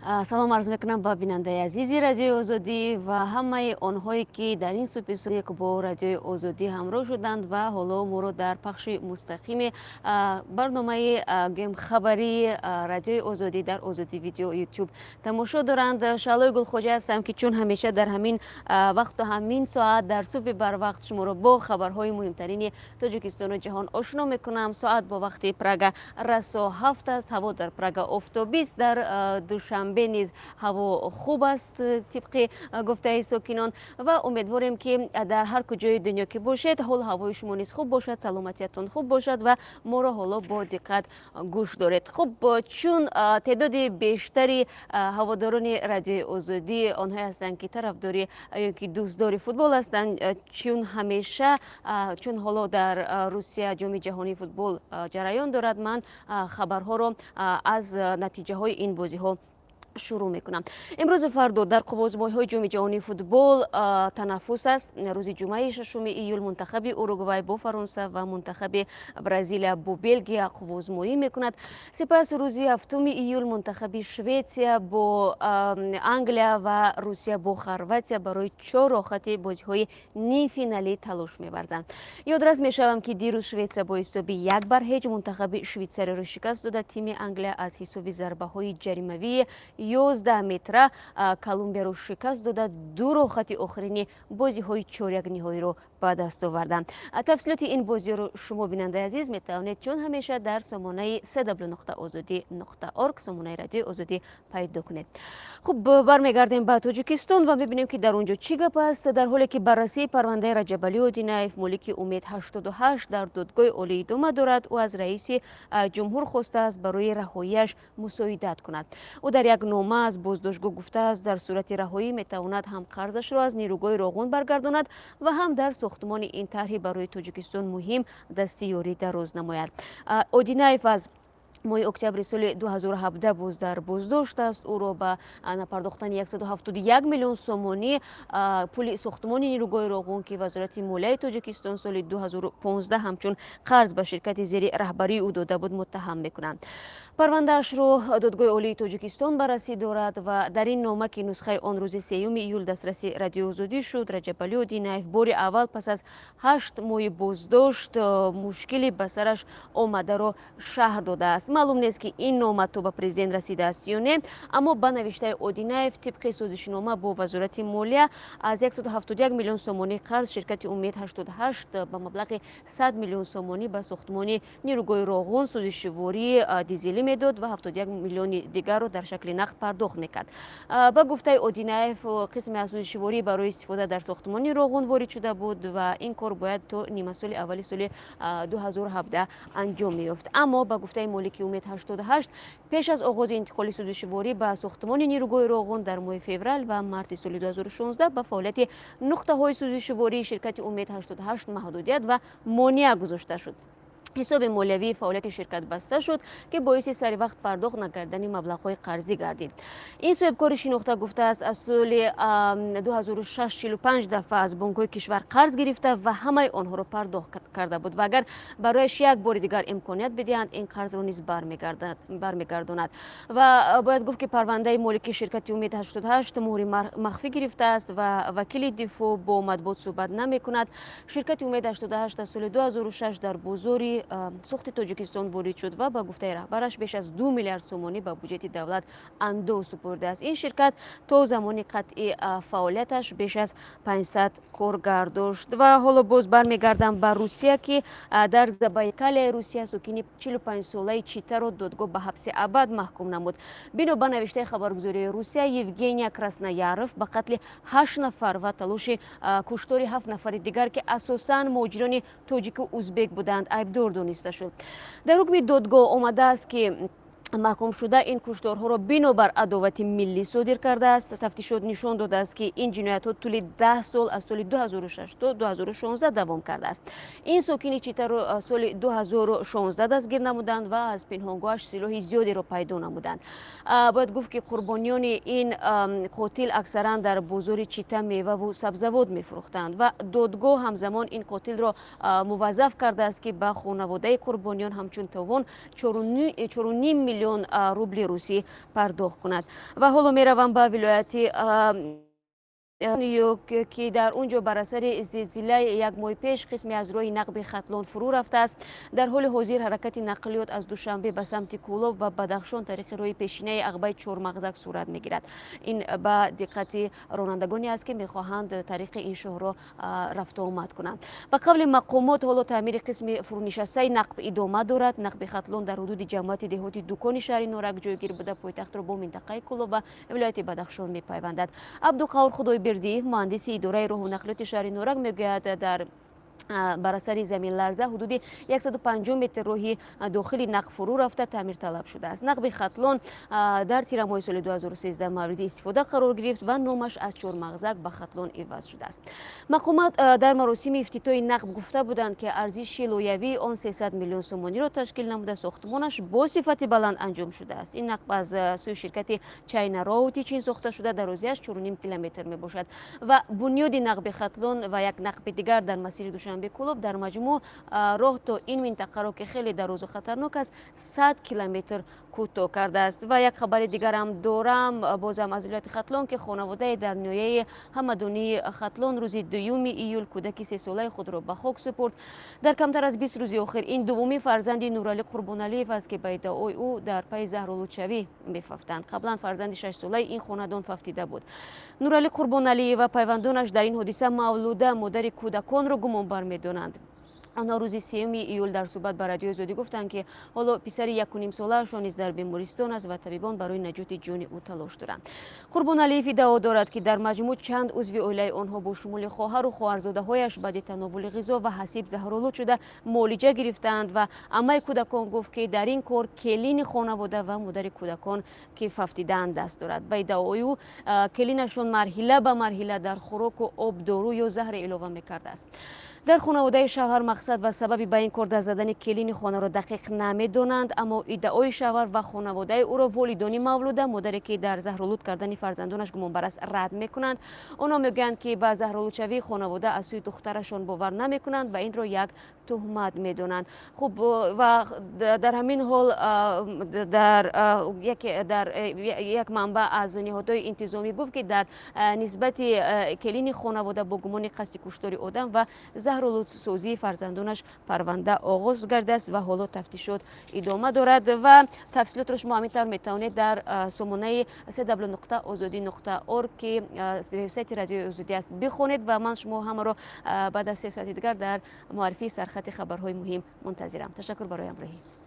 Салом арз мекунам ба бинандаи азизи Радиои Озодӣ ва ҳамаи онҳое, ки дар ин субҳи содиқ бо Радиои Озодӣ ҳамроҳ шуданд ва ҳоло моро дар пахши мустақими барномаи гӯем хабарии Радиои Озодӣ дар Озодӣ Видео Ютуб тамошо доранд. Шаҳлои Гулхоҷа ҳастам, ки чун ҳамеша дар ҳамин вақту ҳамин соат, дар субҳи барвақт шуморо бо хабарҳои муҳимтарини Тоҷикистону ҷаҳон ошно мекунам. Соат бо вақти Прага расо 7 аст. Ҳаво дар Прага офтобист, дар Душанбе низ ҳаво хуб аст, тибқи гуфтаи сокинон, ва умедворем, ки дар ҳар куҷои дунё ки бошед, ҳолу ҳавои шумо низ хуб бошад, саломатиятон хуб бошад ва моро ҳоло бо диққат гӯш доред. Хуб, чун теъдоди бештари ҳаводорони Радиои Озодӣ онҳое ҳастанд, ки тарафдори ё ки дӯстдори футбол ҳастанд, чун ҳамеша, чун ҳоло дар Русия Ҷоми ҷаҳонии футбол ҷараён дорад, ман хабарҳоро аз натиҷаҳои ин бозиҳо шурӯъ мекунам. Имрӯзу фардо дар қувваозмоиҳои Ҷоми ҷаҳонии футбол танаффус аст. Рӯзи ҷумъаи 6 июл мунтахаби Уругвай бо Фаронса ва мунтахаби Бразилия бо Белгия қувваозмоӣ мекунад. Сипас рӯзи 7 июл мунтахаби Шветсия бо Англия ва Русия бо Хорватия барои чор роҳхати бозиҳои нимфиналӣ талош меварзанд. Ёдрас мешавам, ки дирӯз Шветсия бо ҳисоби 1-0 мунтахаби Швейтсарияро шикаст дода. Тими Англия аз ҳисоби зарбаҳои ҷаримавии 11 метра Колумбияро шикаст дода, ду роҳхати охирини бозиҳои чорякниҳоиро ба даст оварданд. Тафсилоти ин бозиро шумо, бинандаи азиз, метавонед чун ҳамеша дар сомонаи cw.ozodi.org, сомонаи Радиои Озодӣ, пайдо кунед. Хуб, бармегардем ба Тоҷикистон ва мебинем, ки дар он ҷо чӣ гап аст. Дар ҳоле ки баррасии парвандаи Раҷабалӣ Одинаев, молики Умед 88, дар Додгоҳи Олӣ идома дорад, ӯ аз раиси ҷумҳур хостааст, барои раҳоияш мусоидат кунад. Ӯ дар як нома аз боздоштгоҳ гуфтааст, дар сурати раҳоӣ метавонад ҳам қарзашро аз нерӯгоҳи Роғун баргардонад ва ҳам дар сохтмони ин тарҳи барои Тоҷикистон муҳим дасти ёрӣ дароз намояд. Одинаев аз моҳи октябри соли 2017 боз дар боздошт аст. Ӯро ба напардохтани 171 миллион сомонӣ пули сохтмони нерӯгоҳи Роғун, ки Вазорати молияи Тоҷикистон соли 2015 ҳамчун қарз ба ширкати зери раҳбарии ӯ дода буд, муттаҳам мекунанд. Парвандаашро Додгоҳи Олии Тоҷикистон баррасӣ дорад. Ва дар ин нома, ки нусхаи он рӯзи 3 июл дастраси Радиои Озодӣ шуд, Раҷабалӣ Одинаев бори аввал пас аз 8 моҳи боздошт мушкили ба сараш омадаро шарҳ додааст. Маълум нест, ки ин нома то ба президент расидааст ё не, аммо ба навиштаи Одинаев, тибқи созишнома бо Вазорати молия, аз 171 миллион сомонӣ қарз ширкати Умед 88 ба маблағи 100 миллион сомонӣ ба сохтмони нерӯгоҳи Роғун сӯзишвории дизелӣ медод ва 71 миллиони дигарро дар шакли нақд пардохт мекард. Ба гуфтаи Одинаев, қисме аз сӯзишворӣ барои истифода дар сохтмони Роғун ворид шуда буд ва ин кор бояд то нимасоли аввали соли 2017 анҷом меёфт. Аммо ба гуфтаи молики Умед 88, пеш аз оғози интиқоли сӯзишворӣ ба сохтмони нерӯгоҳи Роғун дар моҳи феврал ва марти соли 2016 ба фаъолияти нуқтаҳои сӯзишвории ширкати Умед 88 маҳдудият ва монеа гузошта шуд. Ҳисоби молиявии фаъолияти ширкат баста шуд, ки боиси сари вақт пардохт накардани маблағҳои қарзӣ гардид. Ин соҳибкори шинохта гуфтааст, аз соли 2006 45 дафъа аз бонкҳои кишвар қарз гирифта ва ҳамаи онҳоро пардохт карда буд ва агар барояш як бори дигар имконият бидиҳанд, ин қарзро низ бармегардонад. Ва бояд гуфт, ки парвандаи молики ширкати Умед 88 муҳри махфӣ гирифтааст ва вакили дифоъ бо матбуот суҳбат намекунад. Ширкати Умед 88 аз соли 2006 дар бозори сӯхти Тоҷикистон ворид шуд ва ба гуфтаи раҳбараш беш аз 2 миллиард сомонӣ ба буҷети давлат андоз супурдааст. Ин ширкат то замони қатъи фаъолияташ беш аз 500 коргар дошт. Ва ҳоло боз бармегардам ба Русия, ки дар Забайкалияи Русия сокини 45-солаи Читаро додгоҳ ба ҳабси абад маҳкум намуд. Бино ба навиштаи хабаргузории Русия, Евгения Краснояров ба қатли ҳашт нафар ва талоши куштори ҳафт нафари дигар, ки асосан муҳоҷирони тоҷику узбек буданд, айбдор дониста шуд. Дар ҳукми додгоҳ омадааст, ки маҳкумшуда ин кушторҳоро бинобар адовати миллӣ содир кардааст. Тафтишот нишон додааст, ки ин ҷиноятҳо тӯли 10 сол, аз соли 2006 то 2016 давом кардааст. Ин сокини Читаро соли 2016 дастгир намуданд ва аз пинҳонгоҳаш силоҳи зиёдеро пайдо намуданд. Бояд гуфт, ки қурбониёни ин қотил аксаран дар бозори Чита меваву сабзавот мефурӯхтанд ва додгоҳ ҳамзамон ин қотилро муваззаф кардааст, ки ба хонаводаи қурбониён ҳамчун товон 4,5. миллион рубли русӣ пардохт кунад. Ва ҳоло меравам ба вилояти, ки дар он ҷо бар асари зилзилаи як моҳи пеш қисме аз роҳи нақби Хатлон фурӯ рафтааст. Дар ҳоли ҳозир ҳаракати нақлиёт аз Душанбе ба самти Кӯлоб ва Бадахшон тариқи роҳи пешинаи Ағбаи Чормағзак сурат мегирад. Ин ба диққати ронандагоне аст, ки мехоҳанд тариқи ин шоҳроҳ рафтуомад кунанд. Ба қавли мақомот, ҳоло таъмири қисми фурӯнишастаи нақб идома дорад. Нақби Хатлон дар ҳудуди ҷамоати деҳоти Дукони шаҳри Норак ҷойгир буда, пойтахтро бо минтақаи Кӯлоб ва вилояти Бадахшон мепайвандад. Абдуқаҳор Худойбердиев, муҳандиси идораи роҳу нақлиёти шаҳри Норак, мегӯяд, дар бар асари заминларза ҳудуди 150 метр роҳи дохили нақб фурӯ рафта, таъмирталаб шудааст. Нақби Хатлон дар тирамоҳи соли 2013 мавриди истифода қарор гирифт ва номаш аз Чормағзак ба Хатлон иваз шудааст. Мақомот дар маросими ифтитоҳи нақб гуфта буданд, ки арзиши лоиҳавии он 300 миллион сомониро ташкил намуда, сохтмонаш бо сифати баланд анҷом шудааст. Ин нақб аз сӯи ширкати China Road и Чин сохта шуда, дарозиаш 4,5 километр мебошад ва бунёди нақби Хатлон ва як нақби дигар дар масири Душанбе Кӯлоб дар маҷмӯъ роҳ то ин минтақаро, ки хеле дарозу хатарнок аст, 100 километр кӯтоҳ кардааст. Ва як хабари дигарам дорам, бозам аз вилояти Хатлон, ки хонаводае дар ноҳияи Ҳамадонии Хатлон рӯзи 2 июл кӯдаки 3-солаи худро ба хок супурд. Дар камтар аз 20 рӯзи охир ин дуввумин фарзанди Нуралӣ Қурбоналиев аст, ки ба иддаои ӯ дар пайи заҳролудшавӣ мефавтанд. Қаблан фарзанди 6-солаи ин хонадон фавтида буд. Нуралӣ Қурбоналиев ва пайвандонаш дар ин ҳодиса Мавлуда, модари кӯдаконро, гумонбар медонанд. Онҳо рӯзи 3 июл дар суҳбат ба Радиои Озодӣ гуфтанд, ки ҳоло писари 1,5-солаашон низ дар бемористон аст ва табибон барои наҷоти ҷони ӯ талош доранд. Қурбоналиев иддао дорад, ки дар маҷмӯъ чанд узви оилаи онҳо бо шумули хоҳару хоҳарзодаҳояш баъди тановули ғизо ва ҳасиб заҳролуд шуда, муолиҷа гирифтаанд. Ва аммаи кӯдакон гуфт, ки дар ин кор келини хонавода ва модари кӯдакон, ки фавтидаанд, даст дорад. Ба иддаои ӯ, келинашон марҳила ба марҳила дар хӯроку об дору ё заҳре илова мекардааст. Дар хонаводаи шавҳар мақсад ва сабаби ба ин кор даст задани келини хонаро дақиқ намедонанд, аммо иддаои шавҳар ва хонаводаи ӯро волидони Мавлуда, модаре ки дар заҳролуд кардани фарзандонаш гумонбар аст, рад мекунанд. Онҳо мегӯянд, ки ба заҳролудшавии хонавода аз сӯи духтарашон бовар намекунанд ва инро як туҳмат медонанд. Хуб, ва дар ҳамин ҳол дар як манбаъ аз ниҳодҳои интизомӣ гуфт, ки дар нисбати келини хонавода бо гумони қасди куштори одам ва заҳролудсозии фарзандонаш парванда оғоз гардааст ва ҳоло тафтишот идома дорад. Ва тафсилотро шумо ҳамин тавр метавонед дар сомонаи www.ozodi.org, ки вебсайти Радиои Озодӣ аст, бихонед. Ва ман шумо ҳамаро баъд аз 3 соати дигар дар муаррифии сархати хабарҳои муҳим мунтазирам. Ташаккур барои ҳамроҳӣ.